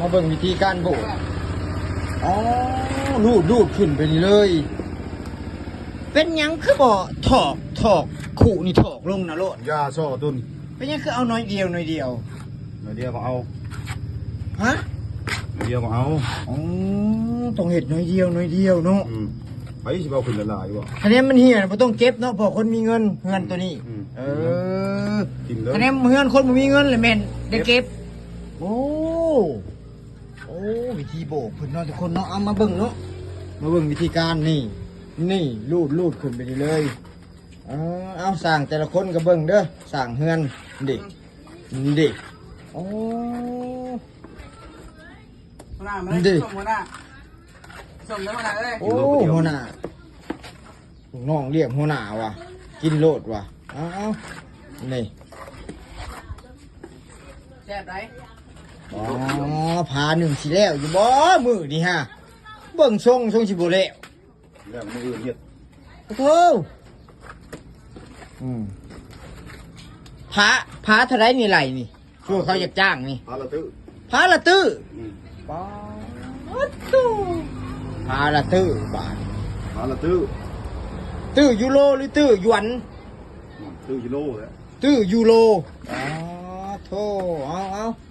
ມາເບິ່ງວິທີການໂບກ. ອໍ ລູດໆຂຶ້ນໄປນີ້ເລີຍ. ເປັນຫຍັງຄືບໍ່ຖອກ ຖອກ ຄຸນີ້ຖອກລົງນະໂລດ. ຢ່າຊໍຕົນ. ເປັນຫຍັງຄືເອົາໜ້ອຍດຽວ ໜ້ອຍດຽວ? ໜ້ອຍດຽວກໍເອົາ. ຮະ? ໜ້ອຍດຽວກໍເອົາ. ອໍ ຕ້ອງເຮັດໜ້ອຍດຽວ ໜ້ອຍດຽວເນາະ. ອືມ ໃຜຊິເອົາຂຶ້ນຫຼາຍໆບໍ່? ຄະແນນມັນເຫ່ຍ ບໍ່ຕ້ອງເກັບເນາະ ເພາະຄົນມີເງິນເຮືອນໂຕນີ້. ອືມ ເອີ ຖິ້ມເລີຍ. ຄະແນນເຮືອນຄົນບໍ່ມີເງິນລະແມ່ນໄດ້ເກັບ. ໂອ້ ໂອ້ ວິທີໂບກເພິ່ນເນາະທຸກຄົນເນາະ. ເອົາມາເບິ່ງເນາະ ມາເບິ່ງວິທີການນີ້ ນີ້ ລູດໆຂຶ້ນໄປນີ້ເລີຍ. ເອີ ເອົາ ຊ່າງແຕ່ລະຄົນກໍເບິ່ງເດີ ຊ່າງເຮືອນ ນີ້ ນີ້. ໂອ້ ຫົວໜ້າມາເລີຍ ນີ້ ຊົມຫົວໜ້າ ຊົມເດີຫົວໜ້າເອີຍ. ໂອ້ ຫົວໜ້າ ລູກນ້ອງລຽກຫົວໜ້າວ່າ ກິນໂລດວ່າ. ເອົາໆ ນີ້ ແຊບໄດ໋. ອໍ ຜາໜຶ່ງຊິແລ້ວຢູ່ບໍ່ມື້ນີ້ຫາ? ເບິ່ງຊົງ ຊົງຊິບໍ່ແລ້ວ. ແລ້ວມື້ອື່ນເຮັດ. ໂອ້ໂຫ ອືມ ຜາ ຜາເທົ່າໃດນີ້ໄລ່ນີ້? ຄືເຂົາຢາກຈ້າງນີ້ ຜາລະຕື້ ຜາລະຕື້. ອືມ ປາດໂທ້ ຜາລະຕື້ບາດ. ຜາລະຕື້ ຕື້ຢູໂຣຫຼືຕື້ຢວນ? ຕື້ຢູໂຣແຫຼະ ຕື້ຢູໂຣ. ປາດໂທ້ ເອົາໆ